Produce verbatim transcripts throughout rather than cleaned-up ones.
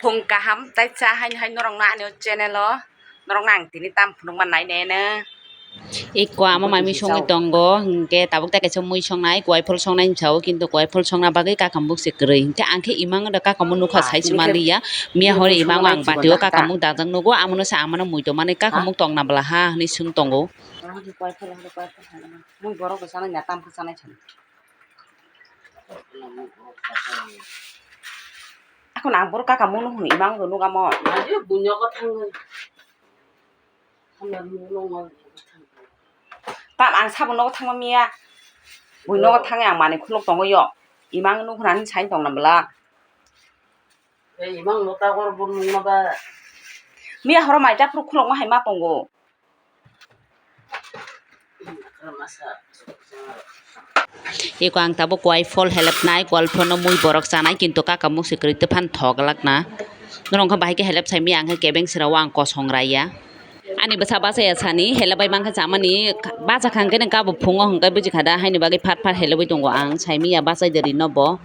Tong kaham, tai cha haino hai norokno ani o channel o, norokno ang tini tam phunukma nai nai no. Eko amo mami songwi tongo, hwnkhe tabuk tai kaisa mui songnai, kuai phol songnai hinwi sao, kintu kuai phol songna bagwi kakamuk se kwrwi. Hwnkhe ang khe imang da kakamuk nukha sai chuma liya, miya hore imang ang batio kakamuk dajak nugo, amono se amano mui tongmani kakamuk tongna bwla ha hinwi swng tongo. Mui borok bo chanai na, tam khe chanai thani. Ako nang borok kaka munu hwnwi imang rw nukamo. Ayo, buino ko thangwi. Hamya munu nungma. Tam ang sabo nogo thangma miya. Buino ko thangwi ang mani khulok tongo yo. Imang nuk hwnani sai tongna bwla. Ei, imang nuk ta gor bun nungma ba. Miya horo mai ta phuru khulokma hai ma tongo. Eko ang tabuk kuai phol helep nai, kuai phol no mui borok chanai, kintu kaka muk se kwrwi tei phano thok glak na. Norok khe bahai khe helep sai mi, ang khe kebeng sira o ang kosong raiya. Ani bwsa bachaya sani helep bai mankha chamani, bacha kha hwnkhe nang kabo phungo hwnkhe buji kha da, haini bagwi phat phat helebwi tongo ang, sai miya bachai de rino bo.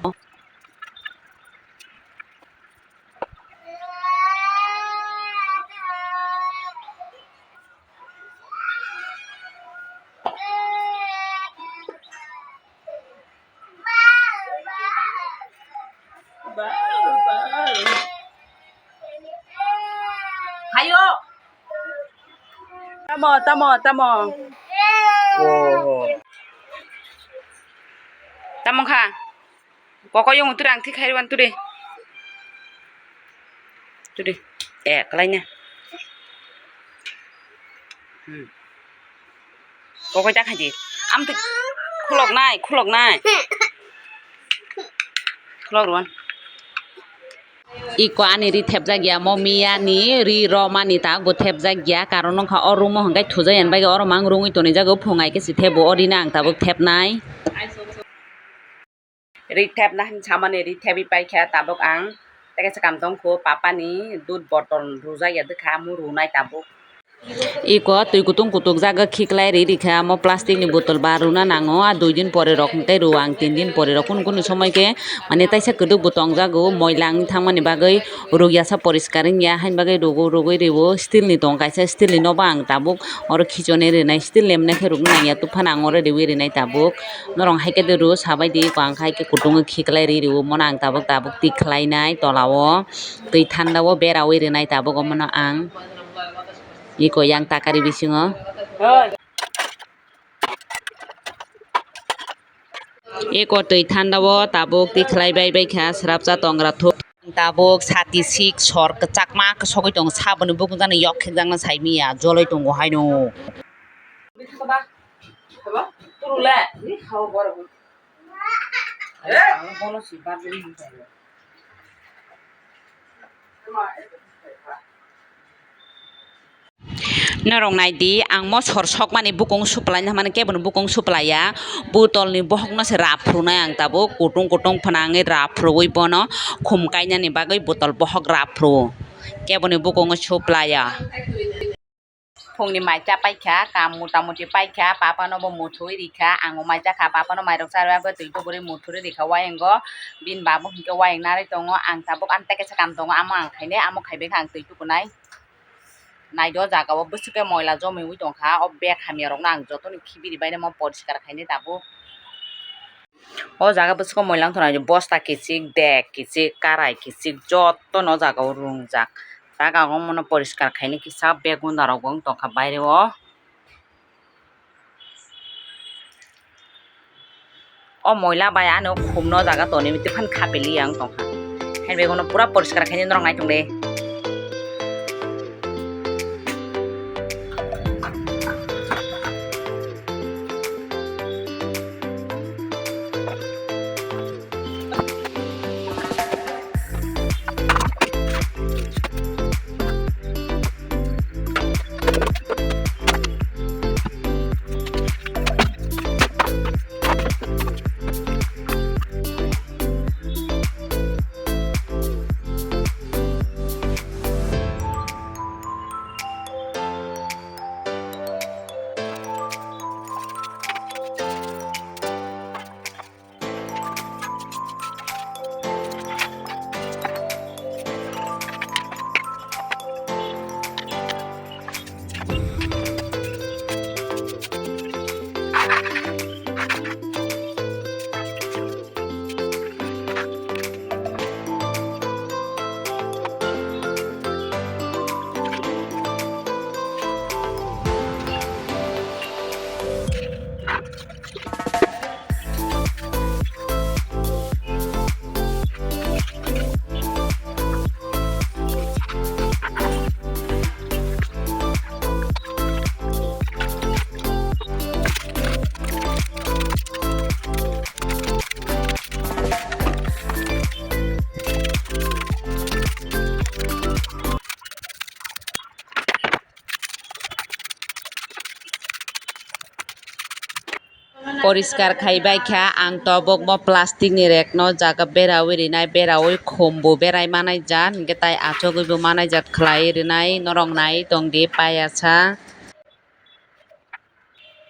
Hayo. Tamo, tamo, tamo. Oh. Tamo kha. Koko yung turi ang thik khairwan turi. Turi. Eh, kalaina. Hmm. Kokoi ta khaidi. Am tik khulok nai, khulok nai. Khulok rwan. Iko ani ri thepjak ya, mo miya ni ri romani ta bo thepjak ya, karon wngkha o room o hwnkhe thujak ya, hwnbai oro mang rungwi tonijak o, phung ai khe si thebo, o rina ang tabuk thepnai. Ri thepna hin samani ri thepwi paikha tabuk ang. Tei kaisa kam tongkho, papani dud botol rwjak ya, dwkha amo rwnai tabuk. Iko twi kutung kutuk jaga khiklai ri rikha, amo plastic ni botol ba rwna nango, a dui din pore rok hwnkhe rwo ang, tin din pore rok. Kunu kunu somoi khe mane taisa kwdwk bo tongjago, moila wngwi thangmani bagwi rwgyasa poriskar wngya, haini bagwi rwgo, rwgwi rwo. Steel ni tong kaisa, steel ni nobo ang tabuk oro khichonwi rwnai, steel ni mwnai khe rwgwi nangya, tubphano ang oro rwgwi rwnai tabuk. Norok hai khe de rw sabai di, ko ang khe hai khe kutung o khiklai ri rw, mono ang tabuk tabuk tik khlai nai tola o, twi thanda o bera ui rwnai tabuk omono ang iko yang takari bisingo. Iko twi thanda o tabuk tik khlai bai bai kha srapsa tongra thuk. Tabuk sati sik sor kwchakma sogwi tongo, saboni bukung jani yok khek jakna sai miya joloi tongo haino. Norok nai di, ang mo sor sokmani bukung suplai na mani kebo ni bukung suplai ya, botol ni bohok no se rap phuru nai ang tabuk kutung kutung phwnangwi rap phuru wi bono khum kainani bagwi botol bohok rap phuru kebo ni bukung suplai ya. Phungni mai cha paikha, kam mota moti paikha, papa no bo muthungwi rikha, ang o mai cha kha, papa no mairok cha rwya, twi tukurwi muthungwi rikha, wayang o bini babu hinkhe wayang narwi tongo, ang tabuk ani tei kaisa kam tongo, amo ang khainai, amo khaibai kha ang twi tukunai. Naido, o jaga o bwswk khe moila jomiwi tongkha, o bag hamya rokno ang jotono khibi ri bainai, omo poriskar khainai tabuk. O jaga bwswk moila wngthana, bosta kichik, bag kichik, karai kichik, jotono o jaga o rungjak. Jaga o mono poriskar khainai kisa bag gunda rok bo wng tongkha baire o. O moila bai ano khumno jaga tonwi tei phano khapiliya wng tongkha. Hai bag no pura poriskar khainai norok naitung de. Poriskar khai bai kha ang tabuk bo plastic ni rek no jaga beraui rinai, beraui khum bo berai manai jat, hingke tai achugui bo manai jat khlai rinai, norok nai tong di paiya sa.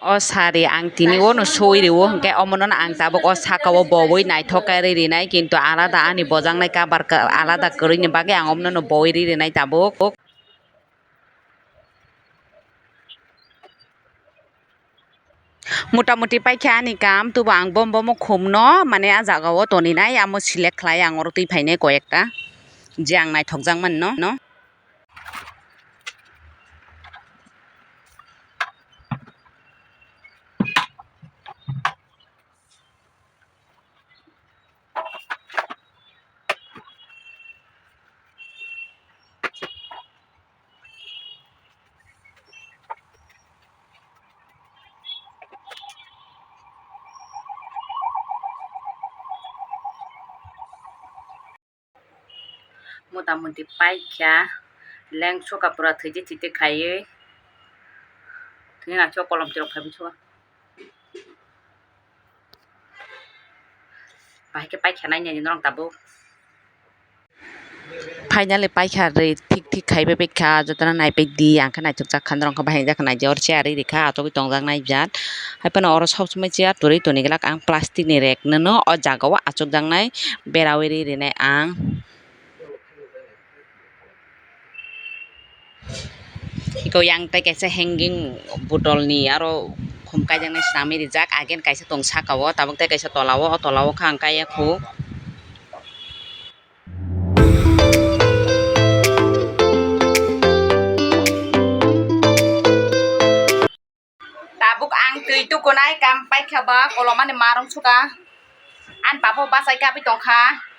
O sari ang tini o no soi rio, hingke omo no ang tabuk o saka o bowui naithok khe ri rinai, kintu alada ani bojaknai kabar alada kwrwini bagwi ang omo no bowui ri rinai tabuk. Mota moti paikha ani kam, tubo ang bom bomo khumno, mane, ah jagao toninai, amo select khlai ang oro twi phainai koi ekta, je ang naithokjak manno, no. Mota moti paikha, lengso kapra thwiji thiti khaiwi, thwngya naisio kolom chwrok phaibi sua. Bahai khe paikha nai nai norok tabuk. Finally paikha ri thik thik khai bai kha, jotono nai pai di, ang khe naithok jak kha, norok khe bahai jak kha, naidi oro chair ri rikha, achugui tongjak nai jat. Hai phano oro sob somoi chair twi toni glak ang plastic ni rek nono o jaga o achuk jak nai beraui ri rinai ang. Iko yang tei kaisa hanging bottle ni aro khum kaijaknai swnamwi rijak, again kaisa tong saka o, tabuk tei kaisa tola o, o tola o kha ang kaiya khu. Tabuk ang twi tukunai kam paikha ba kolomani marung suka. Ani babo bachai kabwi tongkha.